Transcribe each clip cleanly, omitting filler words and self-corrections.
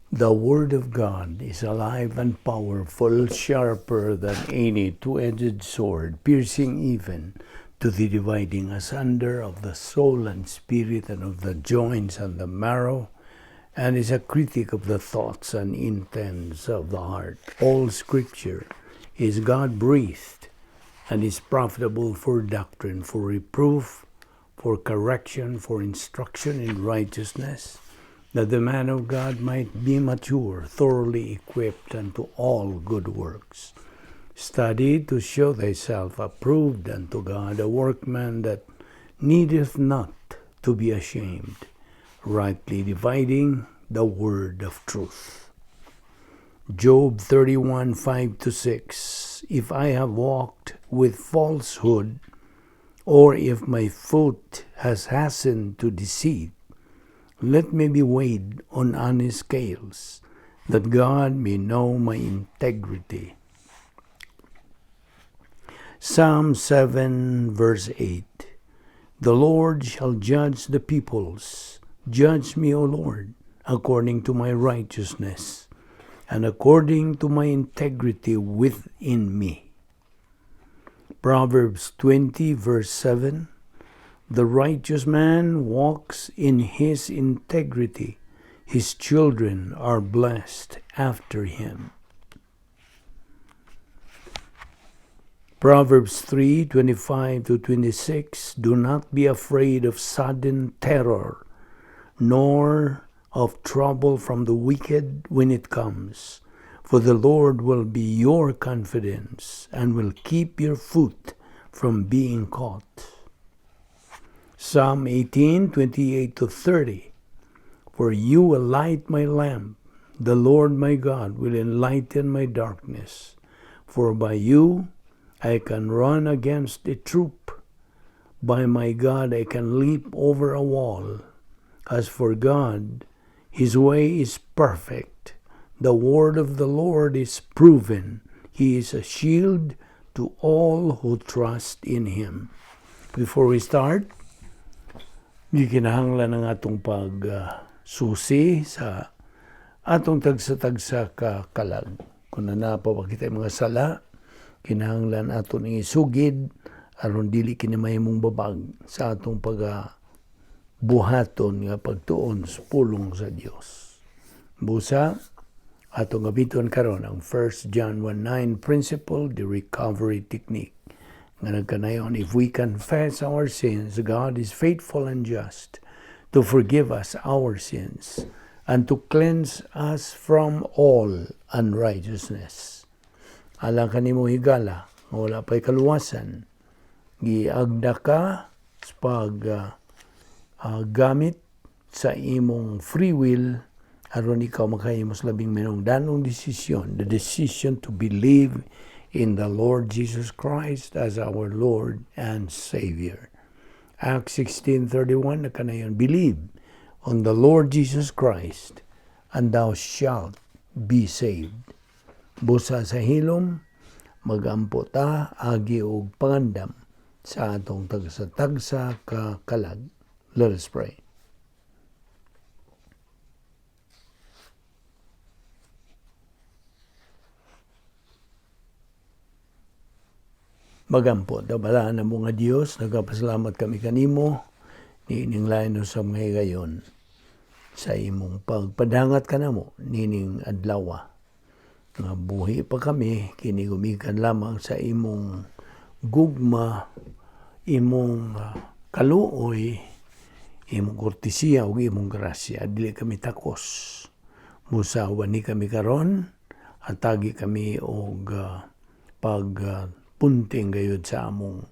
The Word of God is alive and powerful, sharper than any two-edged sword, piercing even to the dividing asunder of the soul and spirit and of the joints and the marrow, and is a critic of the thoughts and intents of the heart. All Scripture is God-breathed and is profitable for doctrine, for reproof, for correction, for instruction in righteousness, that the man of God might be mature, thoroughly equipped unto all good works. Study to show thyself approved unto God, a workman that needeth not to be ashamed, rightly dividing the word of truth. Job 31:5-6. If I have walked with falsehood, or if my foot has hastened to deceit, let me be weighed on honest scales, that God may know my integrity. Psalm 7 verse 8. The Lord shall judge the peoples. Judge me, O Lord, according to my righteousness, and according to my integrity within me. Proverbs 20 verse 7. The righteous man walks in his integrity. His children are blessed after him. Proverbs 3:25-26. Do not be afraid of sudden terror, nor of trouble from the wicked when it comes. For the Lord will be your confidence and will keep your foot from being caught. Psalm 18:28-30. For you will light my lamp. The Lord my God will enlighten my darkness. For by you I can run against a troop. By my God I can leap over a wall. As for God, his way is perfect. The word of the Lord is proven. He is a shield to all who trust in him. Before we start, gikinahanglan ang atong pag-susi sa atong tagsa-tagsa ka kalag. Kung naa pa ba kita mga sala, kinahanglan aton isugid aron dili kini mahimong babag sa atong pag-buhaton nga pagtuon sa pulong sa Dios. Busa atong gamiton karon ang 1 John 1:9 principle, the recovery technique. Nga nagkanayon, if we confess our sins, God is faithful and just to forgive us our sins and to cleanse us from all unrighteousness. Alang kanimo higala, nga wala pa'y kaluwasan, giagda ka sa pag gamit sa imong free will aron ikaw makahimo sa labing minungdanong desisyon, the decision to believe in the Lord Jesus Christ as our Lord and Savior. Acts 16:31 nakanayon, believe on the Lord Jesus Christ and thou shalt be saved. Busa sa hilom, magampo ta agi og pangandam sa atong tagsa-tagsa ka kalag. Let us pray. Magampo, balaan na mo nga Dios, nagapasalamat kami kanimo, niining lain sa mga higayon, sa imong pagpadangat kanamo, nining adlawa. Nga buhi pa kami, kini gumikan lamang sa imong gugma, imong kaluoy, imong kortesiya ug imong grasya. Dili kami takos. Musawa ni kami karon, atagi kami og pag punting gayud sa among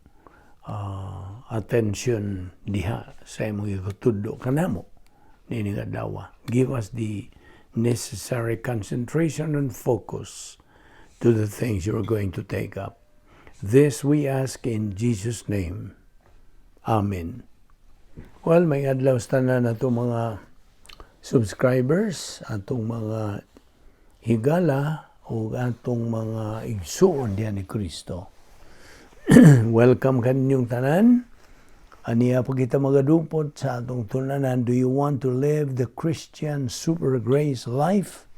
attention diha sa imong gitudlo kanamo nining adlaw. Give us the necessary concentration and focus to the things you are going to take up. This we ask in Jesus' name. Amen. Well, may adlaw sa tanan atong mga subscribers, atong mga higala o atong mga igsuon diha ni Kristo. Welcome kaninyong tanan. Aniya pa kita magadupot sa atong tulanan, do you want to live the Christian super grace life?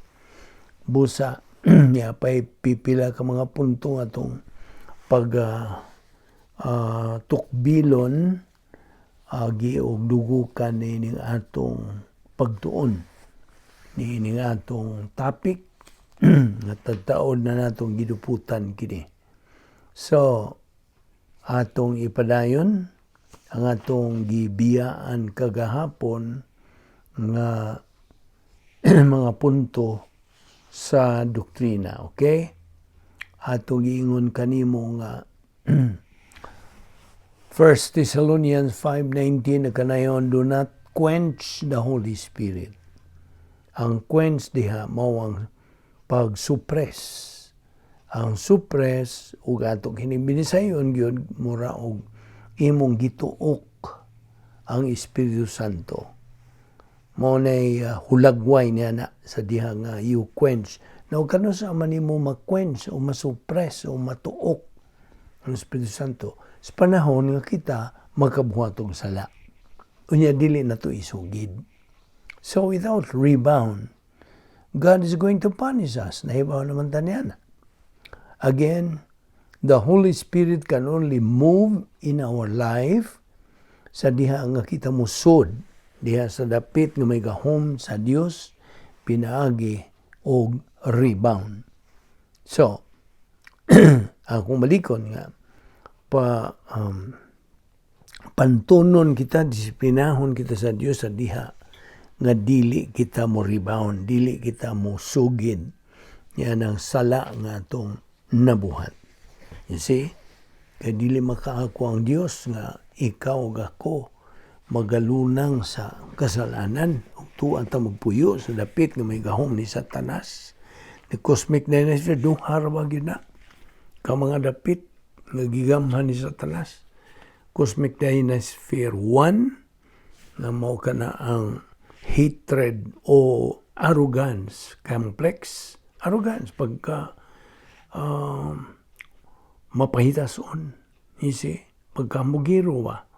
Busa niya pay pipila ka mga punto atong pag tukbilon agi og dugukan niining atong pagtuon niining atong topic nga tagtaod na natong giduputan kini. So atong ipadayon ang atong gibiyaan kagahapon nga mga punto sa doktrina, okay? Atong giingon kanimo nga 1 Thessalonians 5:19 kanayon, "Do not quench the Holy Spirit." Ang quench diha mao ang pag-suppress. Ang suppress ug atong kini binisayon gyud, mura og imong gituok ang Espiritu Santo. Mao nay hulagway niya na sa diha nga you quench. Now, kanus-a man nimo ma-quench o ma-suppress o matuok ang Espiritu Santo? Sa panahon nga kita makabuhat og sala. Unya dili na to isugid. So without rebound, God is going to punish us. Nahibaw naman ta niya na. Again, the Holy Spirit can only move in our life sa diha nga kita musod diha sa dapit nga may gahom sa Dios pinaagi og rebound. So, akong malikon nga pa pantunon kita, disiplinahon kita sa Dios sa diha nga dili kita mo rebound, dili kita mo sugid yan ang sala nga atong nabuhat. You see? Kay dili makaako ang Dios nga ikaw ug ako magalunang sa kasalanan ug tuan ta magpuyo sa dapit nga may gahom ni Satanas. The cosmic dynasty, duha ra ba gyud na ka mga dapit nga gigamhan ni Satanas. Cosmic Dynasty 1 nga mao kana ang hatred o arrogance complex. Arrogance, pagka mapahitason. You see? Pagka mugiro ba.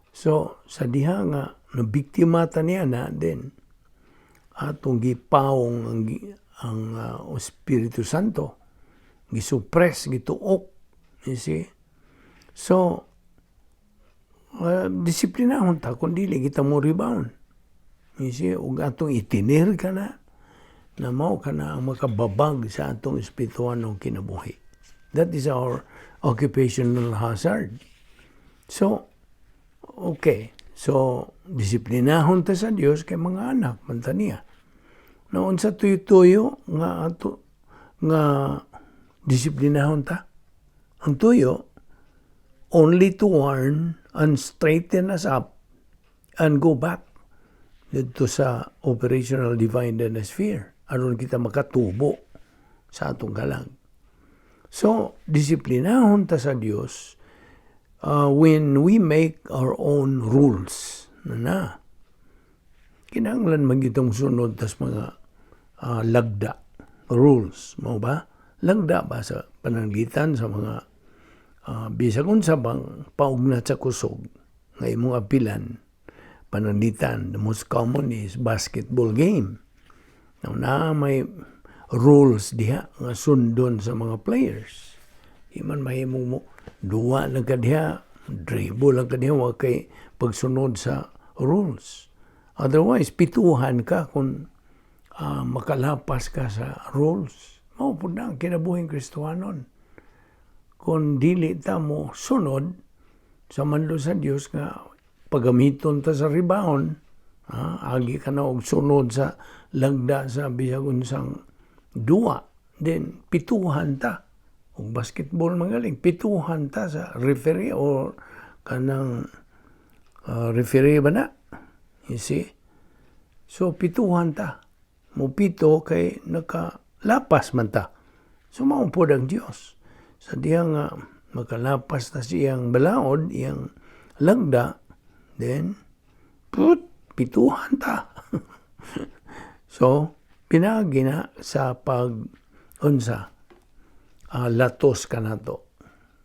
So, sa diha nga nabiktima ta niya na, then atong gipaong ang Espiritu Santo, gisuppress, gituok, you see? So disiplinahon ta kung dili kita mo rebound, you see? Ug atong itinir ka na na mao ka na ang makababag sa atong espirituhanong kinabuhi. That is our occupational hazard. So okay. So, disiplinahon ta sa Dios kay mga anak man ta niya. Now, unsa tuyo-tuyo nga ato nga disiplinahon ta? Ang tuyo, only to warn and straighten us up and go back dito sa operational divine sphere aron kita makatubo sa atong kalag. So, disiplinahon ta sa Dios when we make our own rules na na. Kinahanglan man gitong sunod tas mga lagda, rules, mao ba? Lagda ba sa pananglitan sa mga bisag unsa bang paugnat sa kusog nga imong apilan pananglitan, the most common is basketball game. Now, na may rules diha nga sundon sa mga players. Di man mahimong mo duwa lang ka diha, dribble lang ka diha, wa kay pagsunod sa rules. Otherwise, pituhan ka kung makalapas ka sa rules. Mao pud na ang kinabuhing Kristohanon. Kung dili ta mo sunod sa mando sa Dios nga pagamiton ta sa rebound, agi ka na og sunod sa lagda sa bisag unsang duwa, then pituhan ta. Ug basketball magaling, pituhan ta sa referee or kanang referee ba na? You see? So pituhan ta. Mupito kay nakalapas man ta. So mao pod ang Dios. Sa diha nga makalapas ta siyang balaod, iyang lagda, then put, pituhan ta. So pinaagi na sa pag unsa latos kanato.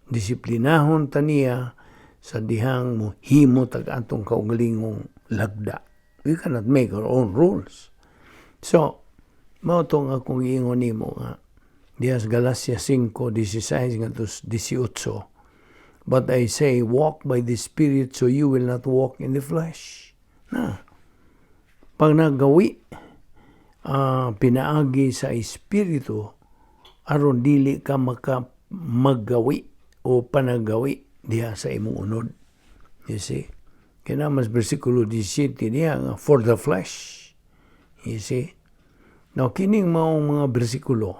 Disiplinahon ta niya sa dihang mo himo tag atong kaugalingong lagda. We cannot make our own rules. So, Mao tong akong giingon nimo nga diha sa Galatia 5:16 ngadto 18. "But I say, walk by the Spirit, so you will not walk in the flesh." Na. Pag nagawi, pinaagi sa Espiritu, aron dili ka maka maggawi o panagawi diha sa imong unod. You see? Kaya mas versikulo 17 niya nga, for the flesh. You see? Now, kining maong mga bersikulo,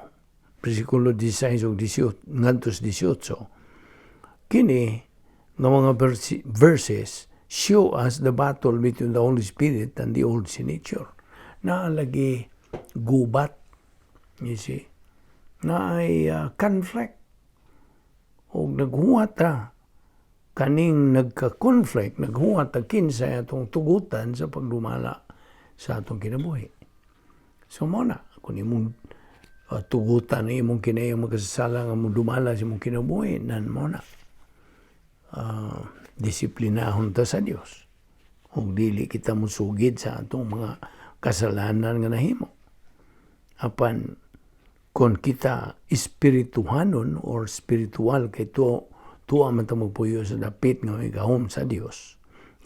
versikulo 16 ug 18, ngadto 18, kini nga mga verses show us the battle between the Holy Spirit and the old sin nature. Naa lagi gubat, you see, naay conflict. O naghuwat ta, kaning nagka-conflict, naghuwat ta kinsa atong tugutan sa pagdumala sa atong kinabuhi. So mao na, kung imong tugutan na imong kinaiyang makasasala nga dumala sa imong kinabuhi, nan mao na. Disiplinahon ta sa Dios. Kung dili kita musugid sa atong mga kasalanan nga nahimo. Apan kung kita espirituhanon or spiritual kay to tuwa man ta magpuyo sa dapit nga may gahom sa Dios.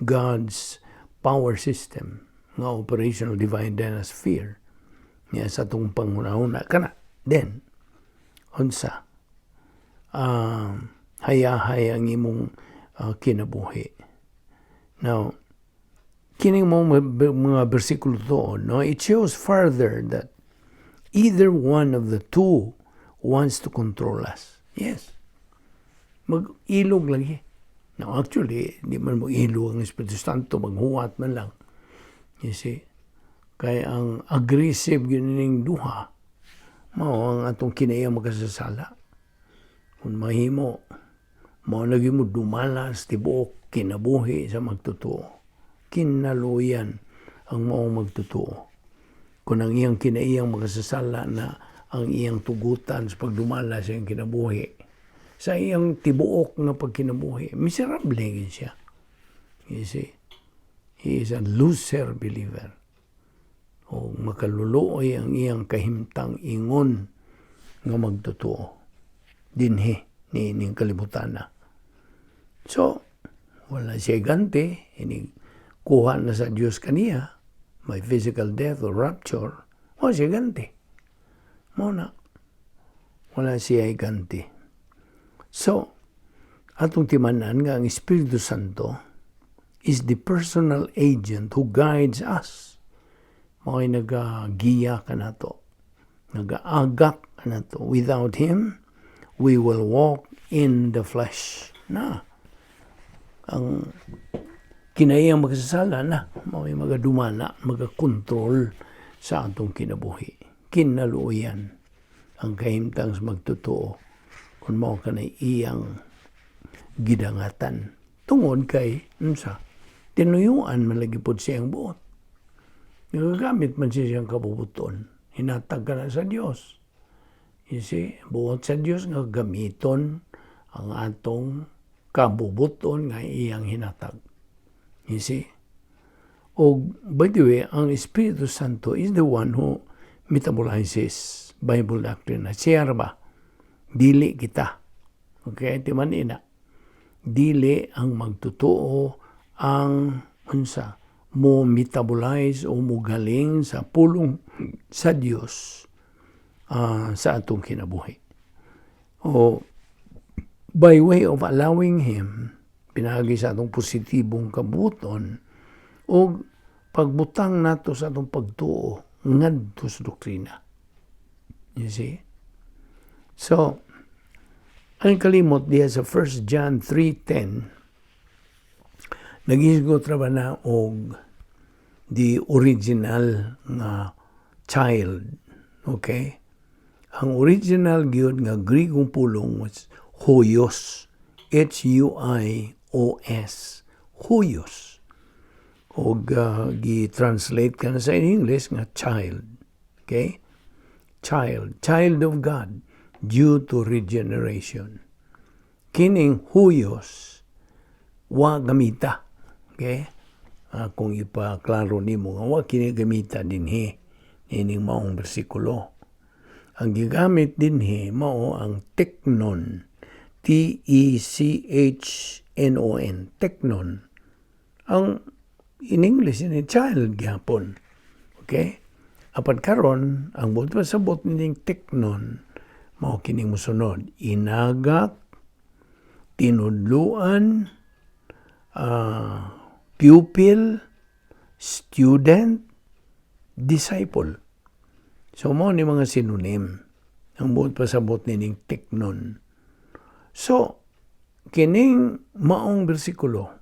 God's power system nga operational divine dynasphere niya sa atong panghuna-huna kana then unsa hayahay ang imong kinabuhi. Now, kining mo mga bersikulo to, no, it shows further that either one of the two wants to control us. Yes. Mag-ilog lagi. Now, actually, di man mo ilog ang Espiritu Santo, maghuwat man lang. You see? Kaya ang aggressive gyud duha, mao ang atong kinaiya makasasala. Kung mahimo, mao lagi mo dumala sa tibuok kinabuhi sa magtotoo. Kinaluyan ang maong magtotoo. Kung ang iyang kinaiyang makasasala na ang iyang tugutan sa pagdumala sa iyang kinabuhi, sa iyang tibuok nga pagkinabuhi, miserable gid siya. You see? He is a loser believer. O makaluluoy ang iyang kahimtang ingon nga magtotoo dinhi ni ning kalibutan na. So, wala siya ganti, ini kuha na sa Dios kaniya, may physical death or rapture, wala siya ganti. Mao na, wala siya ganti. So, atong timanan nga ang Espiritu Santo is the personal agent who guides us. Mao'y nagagiya kanato. Nagaagak kanato. Without Him, we will walk in the flesh. Na, ang kinaiyang magsasala na, mao'y magadumala, magakontrol sa atong kinabuhi. Kinaluoyan ang kahimtang sa magtotoo kung mao ka na iyang gidangatan. Tungod kay, unsa, tinuyuan man lagi pod siyang buot. Nagagamit man siya siyang kabubuton. Hinatag ka na sa Dios. You see, buot sa Dios nga gamiton ang atong kabubuton nga iyang hinatag. You see? O, by the way, ang Espiritu Santo is the one who metabolizes Bible doctrine. Siya ba? Dili kita. Okay, timan ina. Dili ang magtotoo ang unsa mo metabolize o mo galing sa pulong sa Dios sa atong kinabuhi. O by way of allowing Him, pinaagi sa atong positibong kabuton o pagbutang nato sa atong pagtuo ngadto sa doktrina. You see? So, ang kalimot diya sa 1 John 3:10, nagisgot ra ba na og the original nga child. Okay? Ang original gyud nga Grigong pulong was huios. huios. Huios. Og gi-translate ka na sa English nga child. Okay? Child. Child of God due to regeneration. Kining huios, wa gamita. Okay? Kung ipaklaro nimo nga wa kini gamita dinhi. Ining maong bersikulo. Ang gigamit dinhi mao ang teknon. tekchnon. Teknon. Ang in English ini child gyapon. Okay? Apan karon ang buot pasabot nining teknon mao kining mosunod: inagak, tinudluan, pupil, student, disciple. So mao ni mga synonym ang buot pasabot nining teknon. So kining maong bersikulo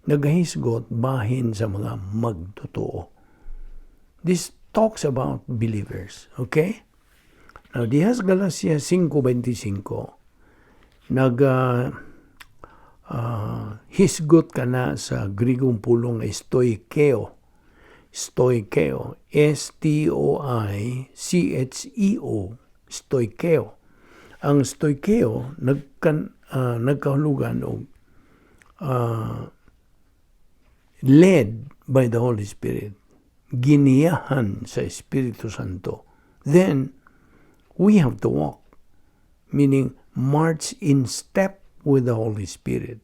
nagahisgot bahin sa mga magtotoo. This talks about believers, okay? Now, diha sa Galatia 5:25, nag hisgot ka na sa Grigong pulong nga stoikeo. Stoikeo. stoicheo. Stoikeo. Ang stoikeo, nagkahulugan og led by the Holy Spirit. Giniyahan sa Espiritu Santo. Then, we have to walk. Meaning, march in step with the Holy Spirit.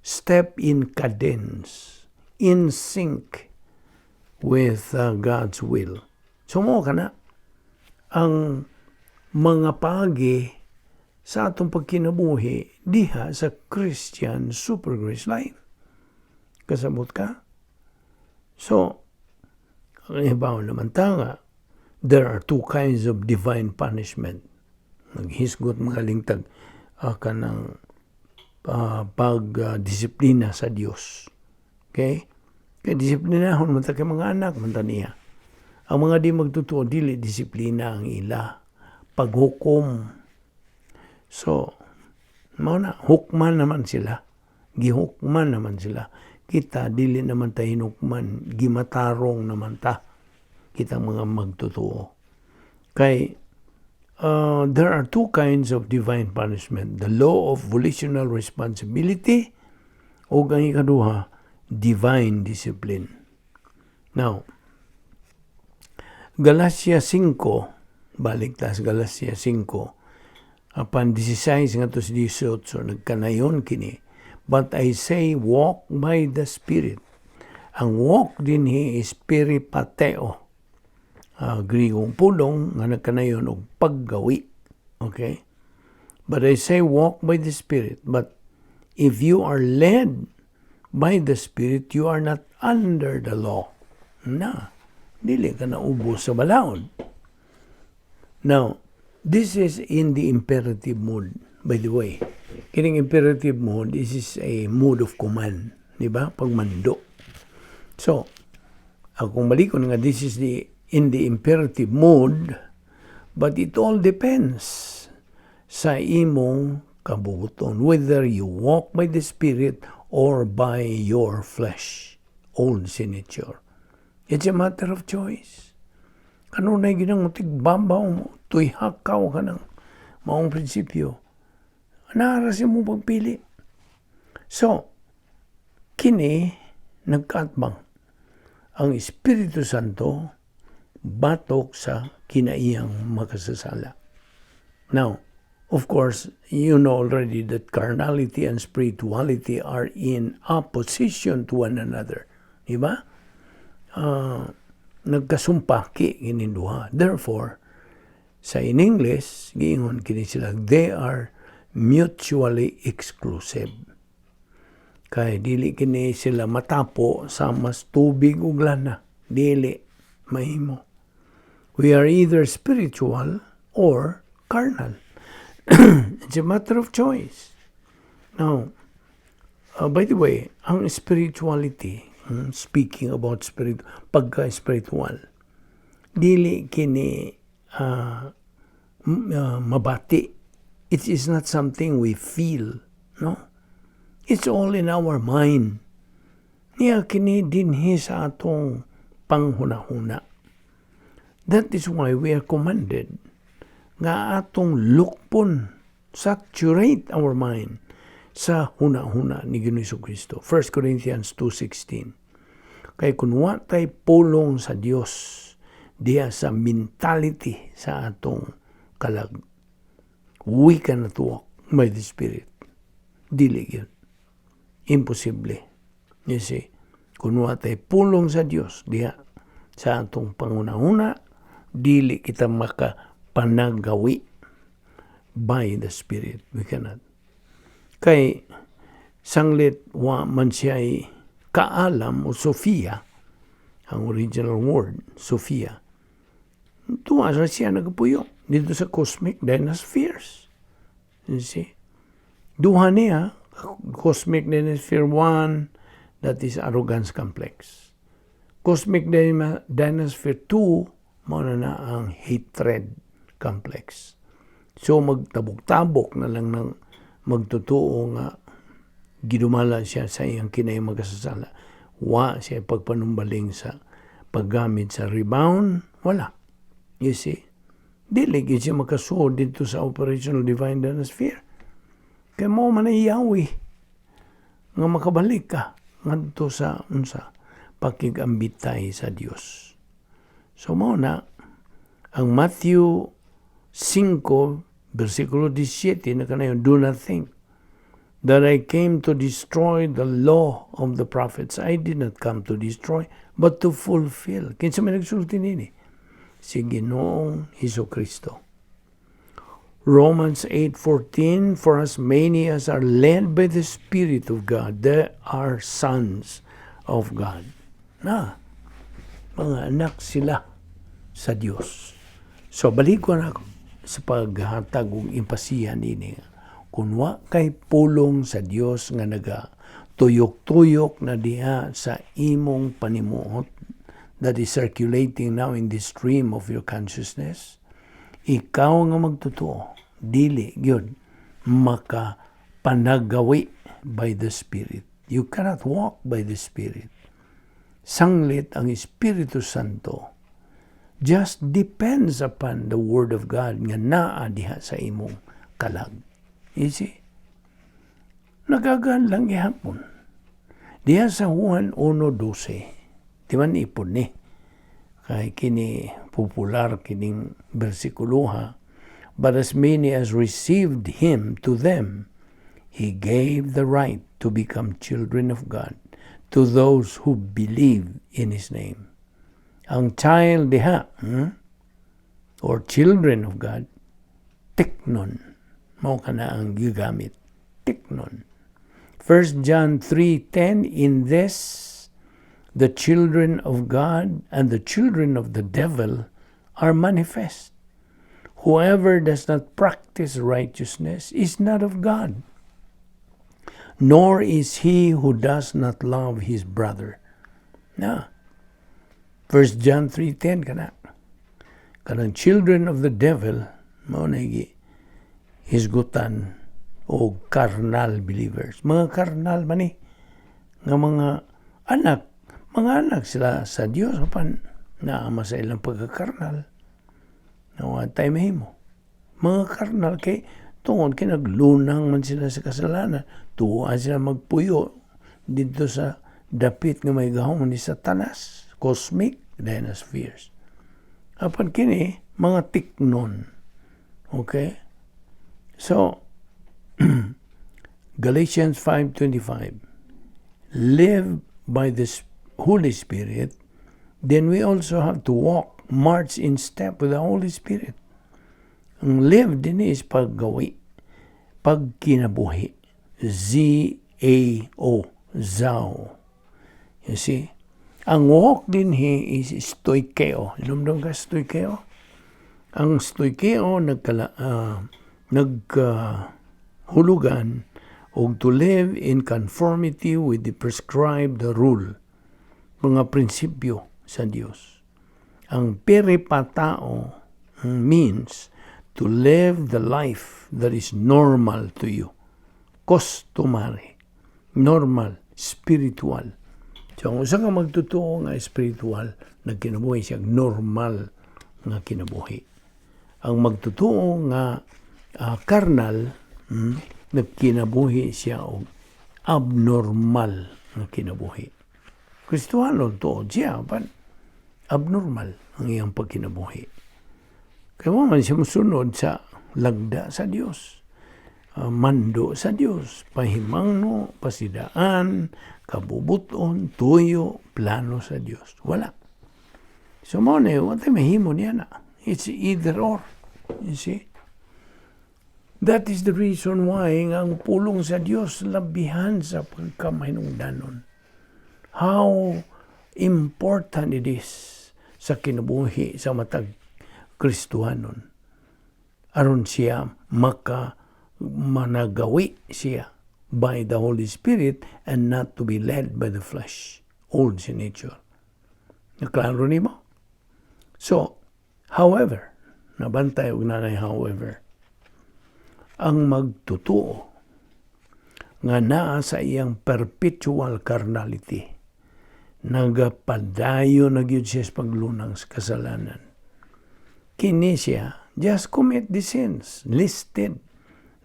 Step in cadence, in sync with God's will. So mao kana ang mga pagi sa atong pagkinabuhi diha sa Christian Super Grace Life. Kasabot ka? So, ang ibaw naman ta nga, there are two kinds of divine punishment. Naghisgot mga lingtag kanang pagdisiplina sa Dios. Okay? Kay disiplinahon man ta kay mga anak man ta niya. Ang mga di magtotoo, dili disiplina ang ila. Paghukom. So, mao na, hukman naman sila. Gihukman naman sila. Kita, dili naman ta hinukman, gimatarong naman ta. Kita mga magtotoo. Kay, there are two kinds of divine punishment. The law of volitional responsibility o ang ikaduha, divine discipline. Now, Galatia 5, balik ta sa Galatia 5, apan 16 ngadto sa 18, nagkanayon kini. "But I say, walk by the Spirit." Ang walk dinhi is peripateo. Grigong pulong nga nagkanayon og paggawi. Okay? "But I say, walk by the Spirit. But if you are led by the Spirit, you are not under the law." Na, dili ka na ubos sa balaod. Now, this is in the imperative mode, by the way. Kining imperative mode, this is a mode of command. Di ba? Pagmando. So, akong balikon nga this is the in the imperative mode, but it all depends sa imong kabubuton, whether you walk by the Spirit or by your flesh, old sin nature. It's a matter of choice. Kanunay ginang tigbabaw mo, tuyhakaw ka ng maong prinsipyo. Naa ra sa imong pagpili. So, kini nagkaatbang ang Espiritu Santo batok sa kinaiyang makasasala. Now, of course, you know already that carnality and spirituality are in opposition to one another. Di ba? Nagkasumpaki kining duha. Therefore, sa in English, giingon kini sila, they are mutually exclusive. Kay dili kini sila matapo sa mas tubig ug lana. Dili mahimo. We are either spiritual or carnal. It's a matter of choice. Now, by the way, ang spirituality, speaking about spirit, pagka-spiritual, dili kini mabati. It is not something we feel, no? It's all in our mind. Niya kini dinhi sa atong panghunahuna. That is why we are commanded nga atong lukpon, saturate our mind sa huna-huna ni Ginoong Kristo. 1 Corinthians 2:16. Kay kung wa tay pulong sa Dios diya sa mentality sa atong kalag, we cannot walk by the Spirit. Dili yun. Imposible. You see, kung wa tay pulong sa Dios diya sa atong panghunahuna, dili kita makapanagawi by the Spirit. We cannot. Kay sanglit wa man siya kaalam o Sophia, ang original word, Sophia. Tuwa sa siya nagpuyo dito sa cosmic dynaspheres. You see? Duha niya, cosmic dynasphere 1, that is arrogance complex. Cosmic dynasphere 2, mao na na ang hatred complex. So magtabok-tabok na lang ng magtotoo nga gidumala siya sa iyang kinay magkasasala. Wa siya pagpanumbaling sa paggamit sa rebound, wala. You see? Dili gyud siya makasuod dito sa operational divine dynasphere. Kay mao man ay yawi nga makabalik ka ngadto sa unsa pakigambitay sa Dios. So mao na ang Matthew 5 versikulo 17 na kanayon, "Do not think that I came to destroy the law of the prophets. I did not come to destroy, but to fulfill." Kinsa may nagsulti nini? Si Ginoong Hesus Kristo. Romans 8:14, "For as many as are led by the Spirit of God, they are sons of God." Na, mga anak sila sa Dios. So, balik ko na ako sa paghatag og empasiya nini. Kung wa kay pulong sa Dios nga naga tuyok-tuyok na diha sa imong panimuot that is circulating now in the stream of your consciousness, ikaw nga magtotoo, dili gyud makapanagawi by the Spirit. You cannot walk by the Spirit. Sanglit ang Espiritu Santo just depends upon the Word of God nga naa diha sa imong kalag. You see? Nagagan lang gihapon. Diha sa Juan 1:12, di man ipon ni? Kay kini popular kining bersikulo ha. "But as many as received Him, to them He gave the right to become children of God, to those who believe in His name." Ang child diha, or children of God, teknon. Mao kana ang gigamit. Teknon. 1 John 3:10, "In this, the children of God and the children of the devil are manifest. Whoever does not practice righteousness is not of God, nor is he who does not love his brother." Na. 1 John 3:10 kana. Kanang children of the devil mao na hisgutan o carnal believers. Mga carnal man ni nga mga anak sila sa Dios apan naama sa ilang pagkakarnal. Nawa tayo mahimo. Mga karnal kay tungod kay naglunang man sila sa kasalanan, tuwa sila magpuyo dito sa dapit nga may gahom ni Satanas, cosmic dynaspheres. Apan kini mga tiknon. Okay? So Galatians 5:25, "Live by the Holy Spirit," then we also have to walk, march in step with the Holy Spirit. Ang live din is paggawi, pagkinabuhi. Z-A-O, Zao. You see? Ang walk din hi is stoikeo. Hinumdum ka stoikeo? Ang stoikeo nagka hulugan og to live in conformity with the prescribed rule, mga prinsipyo sa Dios. Ang peripatao means to live the life that is normal to you. Customary, normal, spiritual. So, ang usa ka magtotoo nga spiritual, nagkinabuhi siya normal nga kinabuhi. Ang magtotoo nga carnal, nagkinabuhi siya og abnormal nga kinabuhi. Kristohanon tuod siya, but abnormal ang iyang pagkinabuhi. Kaya wa man siya musunod sa lagda sa Dios, mando sa Dios, pahimangno, pasidaan, kabubuton, tuyo, plano sa Dios. Wala. So mao na, wa tay mahimo niya na. It's either or. You see? That is the reason why ang pulong sa Dios labihan sa pagkamahinungdanon. How important it is sa kinabuhi sa matag Kristohanon. Aron siya maka managawi siya by the Holy Spirit and not to be led by the flesh, old sin nature. Naklaro nimo? So, however, nabantay og nanay "however", ang magtutuo nga naa sa iyang perpetual carnality, nagapadayon na gyud siya sa paglunang sa kasalanan. Kini siya, just commit the sins listed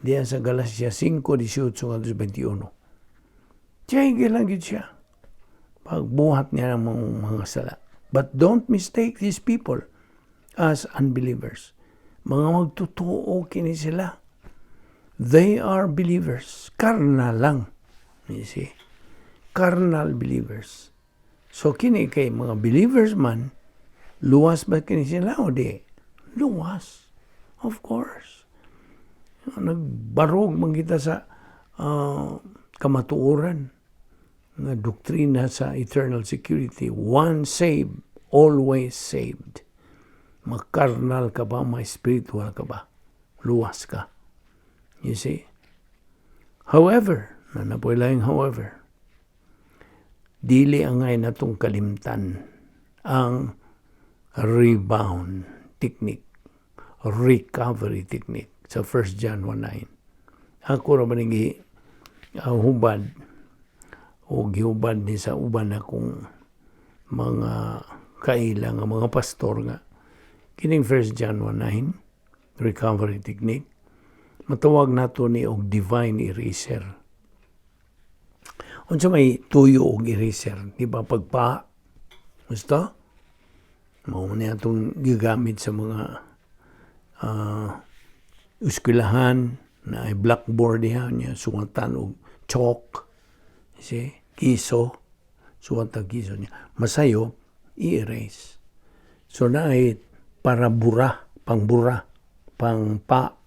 diyan sa Galatia 5:18 21. Siya lang gyud siya. Pagbuhat niya ng mga sala. But don't mistake these people as unbelievers. Mga magtutuo kini sila. They are believers. Karnal lang. You see? Carnal believers. So kini kay mga believers man, luwas ba kini sila o di? Luwas. Of course. Nagbarog man kita sa kamatuoran nga doktrina sa eternal security. Once saved, always saved. Makarnal ka ba, may spiritual ka ba? Luwas ka. You see? However, naa na poy laing "however", dili angay natong kalimtan ang rebound technique, recovery technique sa 1 John 1:9. Ako ra ba ning hubad o gihubad ni sa uban akong mga kaila nga mga pastor nga kining 1 John 1:9 recovery technique, matawag nato ni og divine eraser. Unsa may tuyo og eraser, di ba? Pagpa gusto mao ni atong gigamit sa mga eskwelahan na ay blackboard diha niya, suwatan og chalk, see, kiso, suwat ang kiso niya, masayo, i-erase. So na ay para bura, pangbura, pangpa.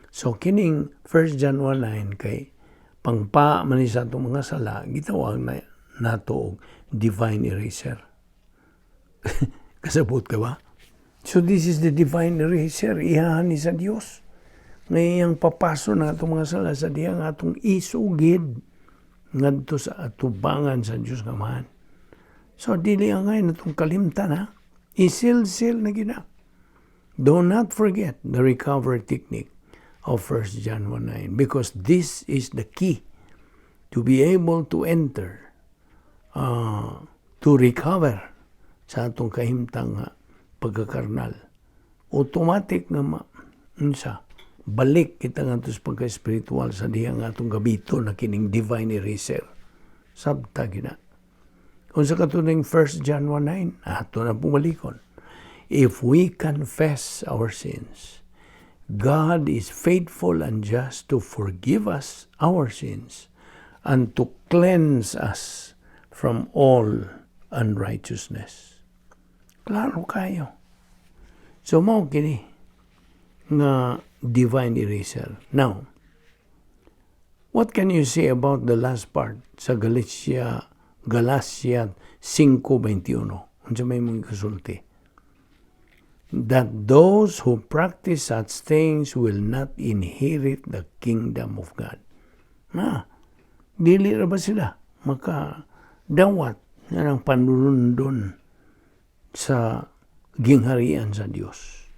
So kining 1 John 1:9 kay pangpa man ni sa atong mga sala, gitawag na nato og divine eraser. Kasabot ka ba? So this is the divine eraser, ihahan ni sa Dios. Ngayang papaso na atong mga sala sa diha nga atong isugid ngadto sa atubangan sa Dios nga Amahan. So dili angay natong kalimtan ha. Isilsil na gina. Do not forget the recovery technique of 1 John 1:9 because this is the key to be able to enter, to recover sa atong kahimtang nga pagkakarnal. Automatic nga ma, unsa, balik kita nga sa pagka-spiritual sa diha nga atong gabito na kining divine eraser. Sabta gina. Unsa katuning 1 John 1:9, ato na pumalikon. "If we confess our sins, God is faithful and just to forgive us our sins and to cleanse us from all unrighteousness." Klaro kayo. So mao kini nga divine eraser. Now, what can you say about the last part sa Galatia 5:21? Unsa may mong kasulti? That those who practice such things will not inherit the kingdom of God. Na, dili ra ba sila maka dawat nga ng panulundon sa gingharian sa Dios?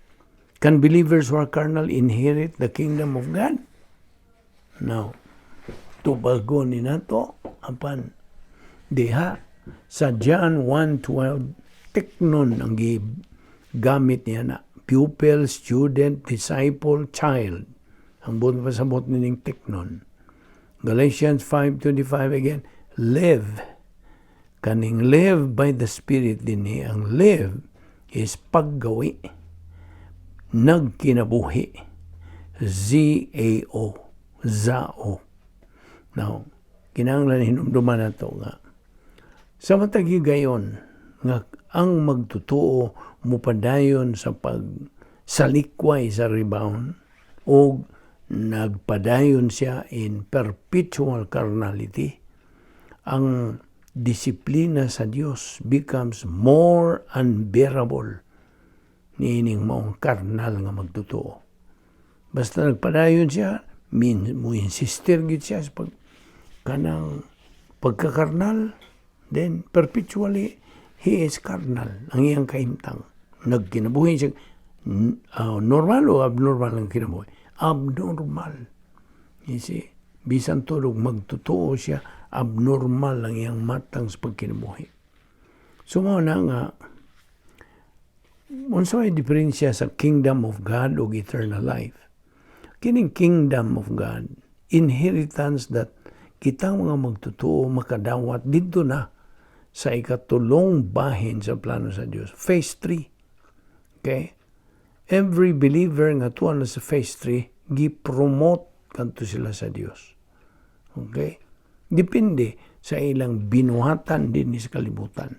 Can believers who are carnal inherit the kingdom of God? No. Tubagon ni nato apan diha sa John 1:12, teknon ang gamit niya na pupil, student, disciple, child. Ang buot pasabot nining teknon. Galatians 5:25 again, live. Kaning live by the Spirit dinhi, ang live is paggawi. Nagkinabuhi. Z-A-O. Zao. Now, kinahanglan hinumduman nato nga sa matag higayon nga ang magtotoo mupadayon sa pagsalikway sa rebound o nagpadayon siya in perpetual carnality, ang disiplina sa Dios becomes more unbearable niining maong karnal nga magtotoo. Basta nagpadayon siya, min, mo insistir gid siya sa pag kanang pagkakarnal, then perpetually he is carnal ang iyang kahimtang. Nagkinabuhi siya normal o abnormal ang kinabuhi? Abnormal. You see? Bisan tulog magtotoo siya, abnormal ang iyang matang sa pagkinabuhi. So mao na nga unsa may diferensya sa kingdom of God ug eternal life? Kining kingdom of God, inheritance that kitang mga magtotoo makadawat didto na sa ikatulong bahin sa plano sa Dios. Phase 3. Okay? Every believer nga tuwa na sa phase 3, gi-promote kanto sila sa Dios. Okay? Depende sa ilang binuhatan din sa kalibutan.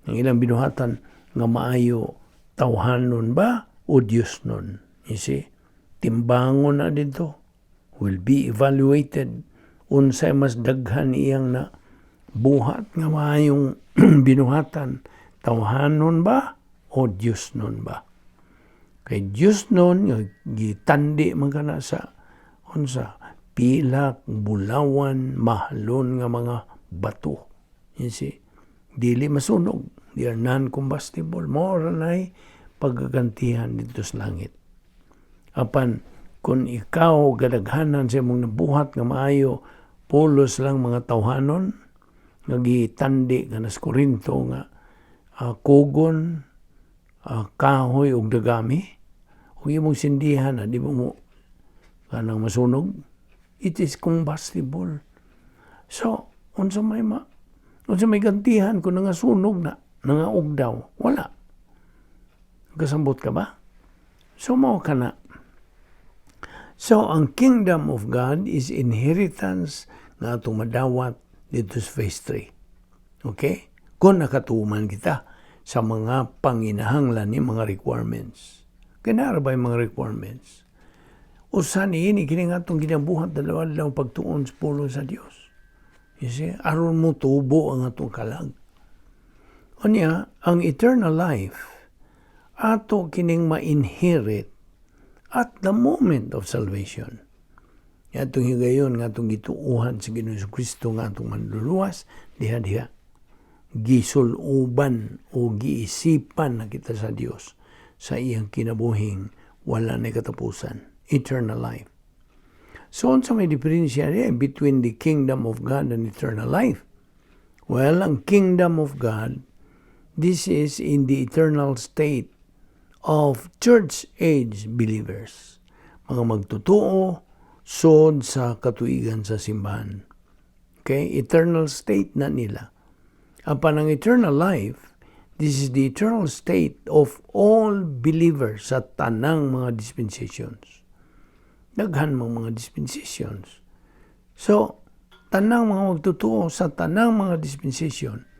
Ang ilang binuhatan nga maayo, tawhanon ba o Dios nun? You see? Timbangon na dito. Will be evaluated unsay mas daghan iyang na buhat nga maayong binuhatan, tawhanon ba o Dios nun ba? Kay Dios nun nga gitandi man kana sa unsa, pilak, bulawan, mahalon nga mga bato. You see? Dili masunog. They are non-combustible. Mao ra nay pagkagantihan dito sa langit. Apan kung ikaw gadaghanan sa imong nabuhat nga maayo pulos lang mga tawhanon nga gitandi nga nas Korinto nga kugon, kahoy ug dagami ug imong sindihan na di mo mo kanang masunog, it is combustible. So unsa may gantihan kung nangasunog na, nangaugdaw? Wala. Kasambot ka ba? So mao kana. So ang kingdom of God is inheritance nga atong madawat dito sa phase 3. Okay? Kung nakatuman kita sa mga panginahanglan ni mga requirements. Kinara ba yung mga requirements? Usa niini kini nga atong ginabuhat adlaw-adlaw, pagtuon sa pulong sa Dios. You see, aron mo tubo ang atong kalag. Unya, ang eternal life ato kining ma-inherit at the moment of salvation. Atong higayon nga atong gituuhan sa Ginoong Kristo nga atong manluluwas, diha-diha gisuluban o giisipan na kita sa Dios sa iyang kinabuhing wala na katapusan, eternal life. So, unsa may diferensya between the kingdom of God and eternal life? Well, ang kingdom of God, this is in the eternal state of church age believers. Mga magtotoo, sod sa katuigan sa simbahan. Okay? Eternal state na nila. Apan ang eternal life, this is the eternal state of all believers sa tanang mga dispensations. Daghan mang mga dispensations. So, tanang mga magtotoo sa tanang mga dispensation,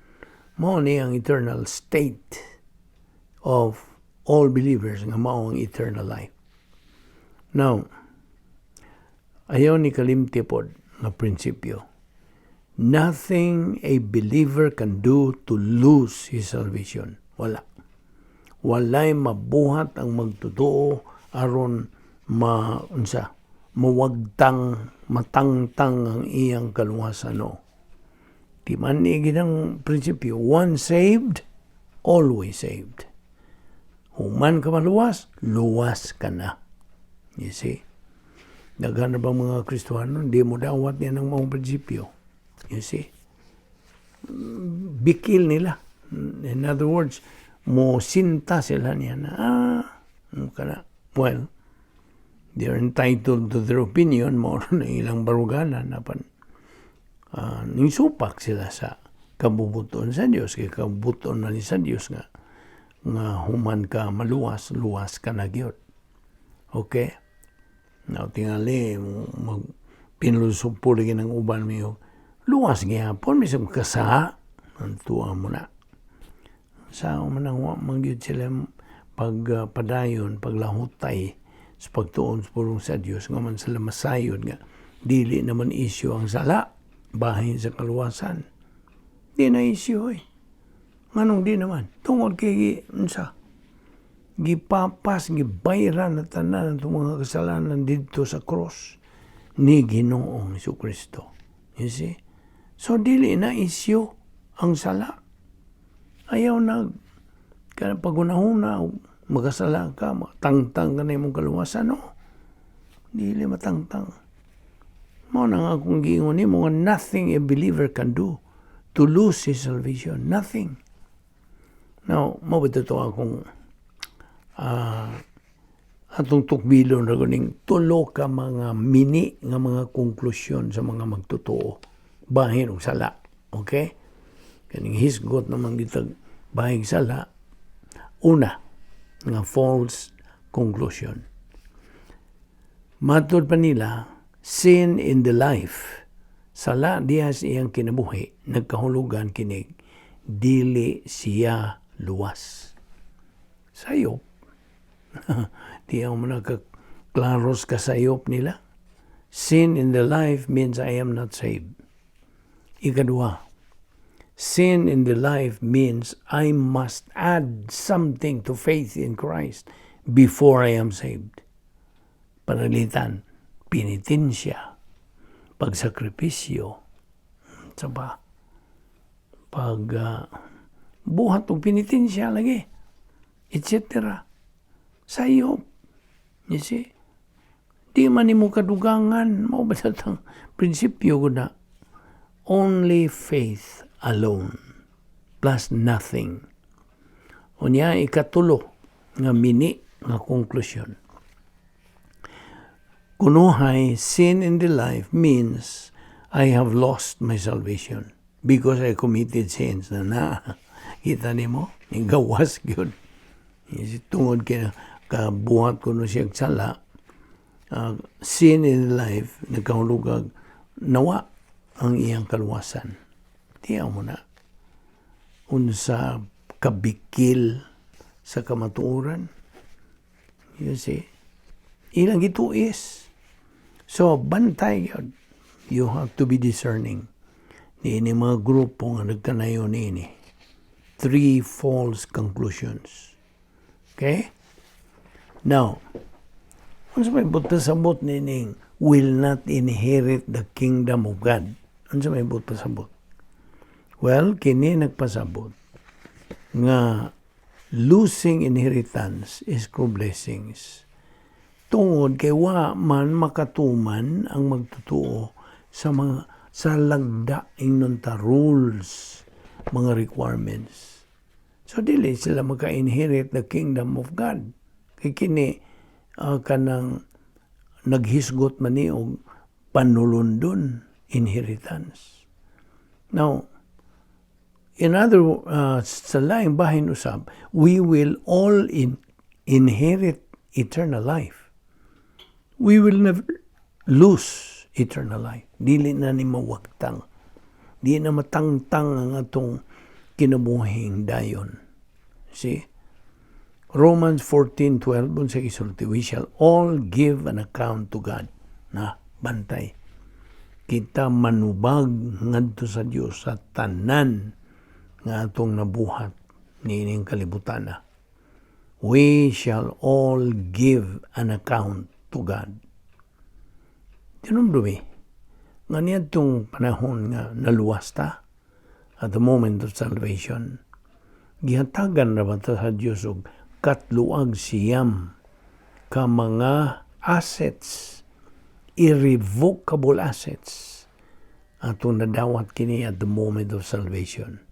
mao ni ang eternal state of all believers nga mao ang eternal life. Now, ayaw ni kalimti pod nga prinsipyo. Nothing a believer can do to lose his salvation. Wala. Walay mabuhat ang magtotoo aron ma unsa mawagtang, matangtang ang iyang kaluwasan, no. Di man ni ginang prinsipyo, once saved, always saved. Human ka maluwas, luwas ka na. You see? Daghan na bang mga Kristohano, di mo dawat niya ng mga prinsipyo. You see? Bikil nila. In other words, mo sinta sila niya na, kana. Well, they are entitled to their opinion, mo na ilang baruganan, apan ning supak sila sa Kabubuton sa Dios kay kabubuton na ni sa Dios nga human ka maluwas, luwas ka na gyud. Okay? Now, tingali, mag pinusupo lagi ng uban miyo, luwas gihapon, bisag kasala, ang tuwa mo na. Sa man ang wa man gyud sila pagpadayon, paglahutay sa pagtuon sa pulong sa Dios, nga man sila masayod nga dili naman isyu ang sala bahin sa kaluwasan. Di na isyu eh. Nganong di naman? Tungod kay unsa? Gipapas, gibayran na tanan ang mga kasalanan didto sa cross ni Ginoong Kristo. You see? So dili na isyu ang sala. Ayaw na kada pagunahuna magasala ka, matangtang ka na imong kaluwasan, no? Dili matangtang. Mao na nga akong giingon nimo nga nothing a believer can do to lose his salvation. Nothing. Now, mao ba to akong atong tukbilon ra kuning tulo ka mga mini nga mga konklusyon sa mga magtotoo bahin og sala. Okay? Kaning hisgot naman gitag bahing sala. Una, nga false conclusion. Matod pa nila, sin in the life, sala diha sa iyang kinabuhi, nagkahulugan kinig, dili siya luwas. Sayop. Di ako mo nagkaklaros kasayop nila. Sin in the life means I am not saved. Ikadua, sin in the life means I must add something to faith in Christ before I am saved. Pananglitan, penitensya, pagsakripisyo, sa ba, pag buhat og penitensya lagi, etc. Sayop. You see? Di man nimo kadugangan, mao ba ang prinsipyo ko na only faith alone plus nothing. Unya, ikatulo nga mini nga konklusyon. Kunuhay, sin in the life means I have lost my salvation because I committed sins na na. Kita nimo, gawas gyud. Tungod kay kabuhat ko no siyang sala, sin in life, nagkahulugag, nawa ang iyang kaluwasan. Tiyaw mo na. Unsa kabikil sa kamatuoran. You see? Ilang gituis. So, bantay yun. You have to be discerning. Niini mga grupo nga nagkanayon niini. Three false conclusions. Okay? Now, unsa may buot pasabot nining will not inherit the kingdom of God? Unsa may buot pasabot? Well, kini nagpasabot nga losing inheritance is true blessings. Tungod kay wa man makatuman ang magtotoo sa mga sa lagda ingnon ta rules, mga requirements. So dili sila maka-inherit the kingdom of God. Kay kini kanang naghisgot man ni og panulundon, inheritance. Now, in other sa laing bahin usab, we will all inherit eternal life. We will never lose eternal life. Dili na ni mawagtang. Di na matangtang ang atong kinabuhing dayon. See? Romans 14:12, unsa gisulti? We shall all give an account to God. Na bantay. Kita manubag ngadto sa Dios sa tanan nga atong nabuhat niining kalibutan na. We shall all give an account to God. Tinumdumi, nga niadtong panahon nga naluwas ta at the moment of salvation, gihatagan ra ba ta sa Dios og 39 ka mga assets, irrevocable assets, atong nadawat kini at the moment of salvation.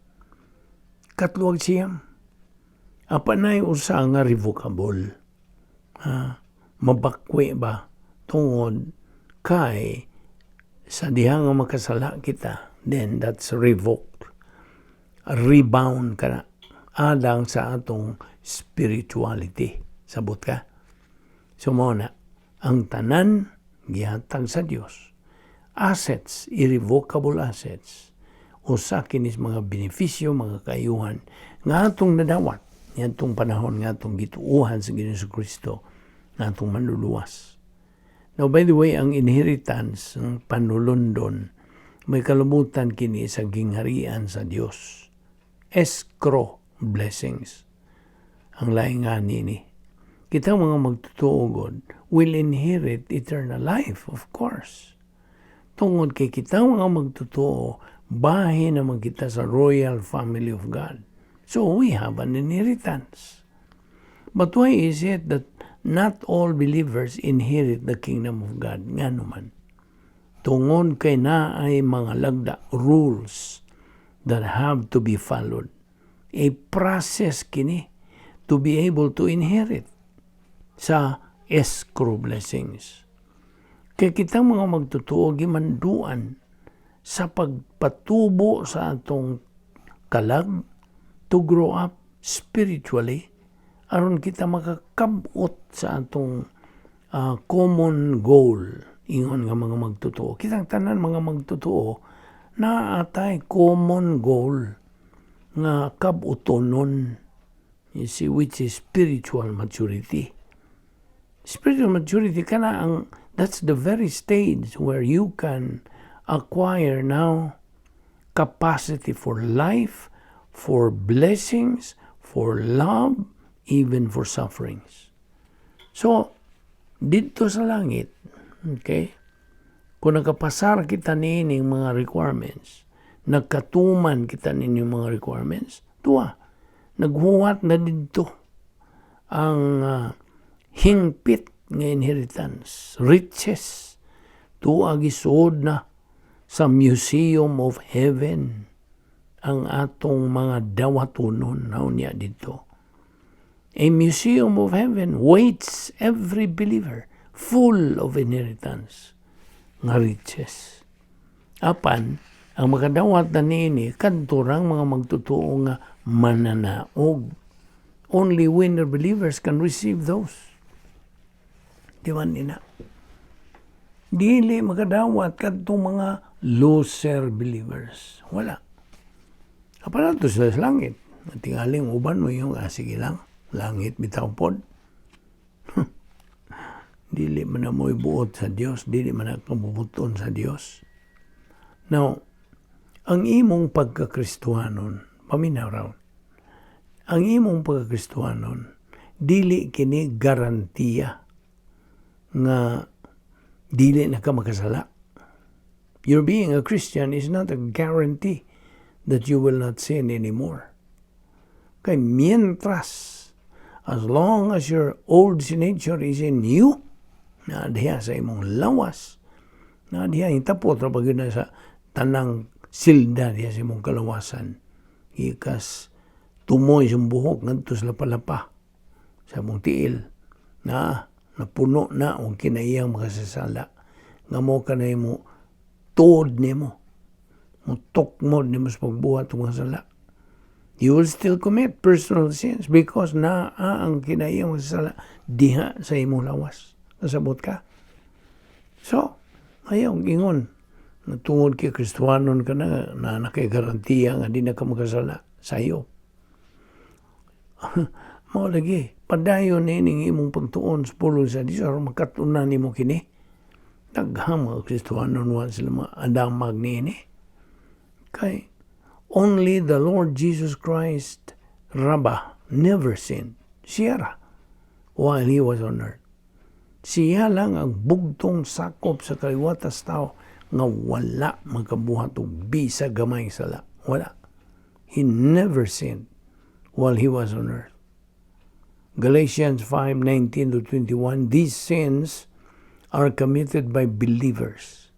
39. Apan nay usa nga revocable. Ha? Mabakwi ba? Tungod kay sa diha nga makasala kita, then that's revoked. Rebound kana alang sa atong spirituality. Sabot ka? So mao na, ang tanan gihatag sa Dios. Assets, irrevocable assets. Usa kinis mga benepisyo, mga kaayuhan nga atong nadawat niadtong panahon nga atong gituuhan sa Ginoong Kristo nga atong Manluluwas. Now, by the way, ang inheritance ng panulundon, may kalumutan kini sa gingharian sa Dios. Escrow blessings ang laing nini. Kita mga magtotoo god will inherit eternal life, of course. Tungod kay kita mga magtotoo, bahin naman kita sa royal family of God. So we have an inheritance. But why is it that not all believers inherit the kingdom of God? Ngano man? Tungod kay naay mga lagda, rules that have to be followed. A process kini to be able to inherit sa escrow blessings. Kay kita mga magtotoo gimanduan sa pagpatubo sa atong kalag to grow up spiritually aron kita makakabot sa atong common goal ingon nga mga magtotoo. Kitang tanan mga magtotoo naa tay common goal nga kabutonon, you see, which is spiritual maturity. Spiritual maturity kana ang, that's the very stage where you can acquire now capacity for life, for blessings, for love, even for sufferings. So, didto sa langit, okay, kung nakapasar kita niining mga requirements, nagkatuman kita niining mga requirements, tuwa, naghuwat na didto ang hingpit nga inheritance, riches, tuwa gisuod na sa Museum of Heaven ang atong mga dawatonon na unya didto. A Museum of Heaven waits every believer full of inheritance nga riches. Apan, ang makadawat na niini kadto rang mga magtotoo nga mananaog. Only winner believers can receive those. Di ba nina? Dili makadawat kadtong mga loser believers. Wala. Apan to sila sa langit. Tingaling uban mo yung, ah, sige lang, langit bitaw pod. Dili man na mo'y buot sa Dios, dili man na kabubuton sa Dios. Now, ang imong pagkakristuhanon, paminaw raw, ang imong pagkakristuhanon, dili kini garantiya nga dili na ka makasala. Your being a Christian is not a guarantee that you will not sin anymore. Kay mientras, as long as your old nature is in you, na diha sa imong lawas, na diha hitapot ra pag na sa tanang silda diha sa imong kalawasan. Ikas tumoy sa buhok ngadto sa lapalapa sa imong tiil na napuno na og kinaiyang makasasala nga mo kanay mo tuod nimo, mutukmod nimo sa pagbuhat og mga sala. You will still commit personal sins because naa ang kinaiyang makasasala diha sa imong lawas. Nasabot ka? So, ayaw ingon na tungod kay Kristohanon ka na, na nakay garantiya nga di na ka makasala sayo. Mao lagi, padayon nining imong pagtuon sa pulong sa Dios aron makatunan nimo kini. Daghang mga Kristohanon wa sila mga adamag niini. Kay only the Lord Jesus Christ ra ba never sinned. Siya ra while He was on earth. Siya lang ang bugtong sakop sa kaliwatas tao nga wala makabuhat og bisa gamay sala. Wala. He never sinned while He was on earth. Galatians 5:19 to 21, these sins are committed by believers.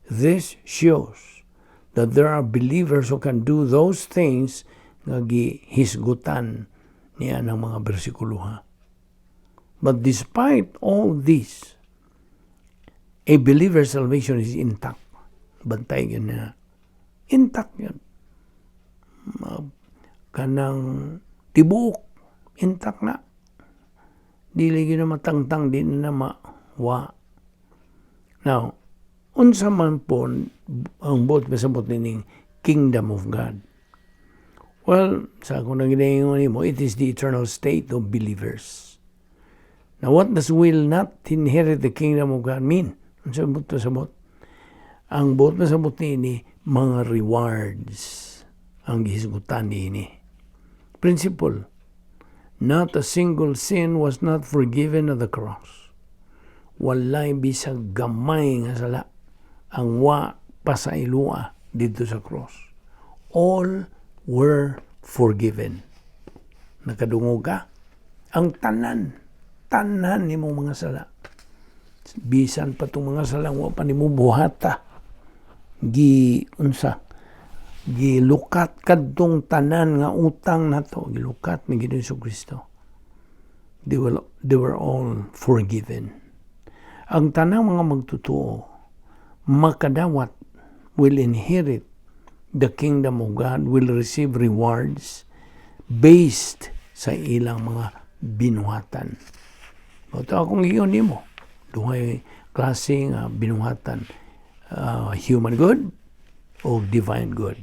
This shows that there are believers who can do those things nga gihisgutan niya ng mga bersikulo ha. But despite all this, a believer's salvation is intact. Bantay yun na. Intact yun. Kanang tibuok intact na. Dili gyud na matangtang, di na mawa. Now, unsa man po ang buot pasabot nining kingdom of God? Well, sa akong nang nimo, it is the eternal state of believers. Now, what does "will not inherit the kingdom of God" mean? Unsa buot pasabot? Ang buot pasabot niini, mga rewards ang gihisgutan niini. Principle, not a single sin was not forgiven at the cross. Walay bisag gamay nga sala ang wa pasaylua didto sa cross. All were forgiven. Nakadungog ka? Ang tanan, tanan nimong mga sala. Bisan pa itong mga sala, wa pa nimo buhata. Gi, unsa, gilukat kadtong tanan nga utang nato, gilukat ni Ginoong Kristo. They were all forgiven. Ang tanang mga magtotoo, makadawat, will inherit the kingdom of God, will receive rewards based sa ilang mga binuhatan. Ito akong iyon nimo. Duhay klase nga binuhatan. Human good o divine good.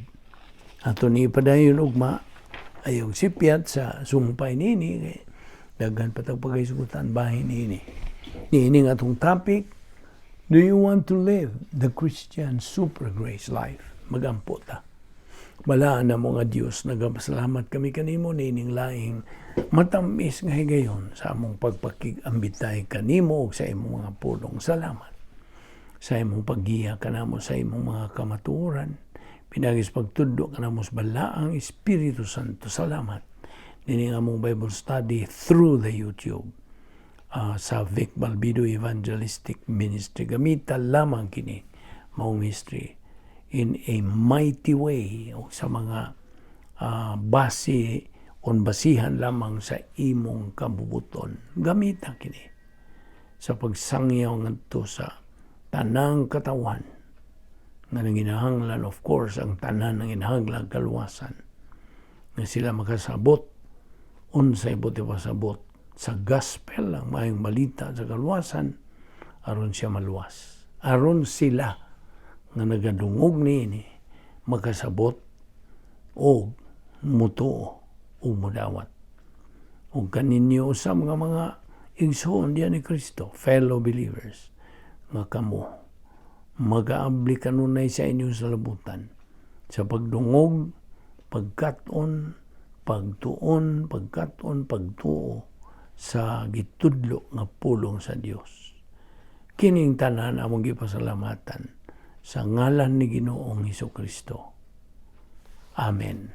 Ato ni padayon ugma ayong sipyat sa sumpay nini kay daghan pa tag paghisgutan bahin nini. Niini nga atong topic, do you want to live the Christian super grace life? Magampo ta. Balaan na mo nga Diyos, nagapasalamat kami kanimo nining laing matamis nga higayon sa among pagpakig-ambitay kanimo ug sa imong mga pulong. Salamat sa imong paggiya kanamo sa imong mga kamatuoran. Pinaagi sa pagtudlo kanamo sa balaang Espiritu Santo. Salamat. Nining among Bible study through the YouTube sa Vic Balbido Evangelistic Ministry. Gamita lamang kini maong ministry in a mighty way o sa mga base on basihan lamang sa imong kabubuton. Gamita kini sa pagsangyaw ngadto sa tanang katawan nga nanginahanglan, of course, ang tanan nanginahanglan kaluwasan, nga sila makasabot unsay buot ipasabot sa gospel, ang maayong balita sa kaluwasan, aron siya maluwas, aron sila nga nagadungog niini makasabot og mutuo ug mudawat ug kaninyo sa mga igsoon diya ni Kristo, fellow believers, nga kamo magaabli kanunay sa inyong salabutan sa pagdungog, pagkat-on, pagtuon, pagkat-on, pagtuo sa gitudlo nga pulong sa Dios. Kining tanan among gipasalamatan sa ngalan ni Ginoong Hesus Kristo. Amen.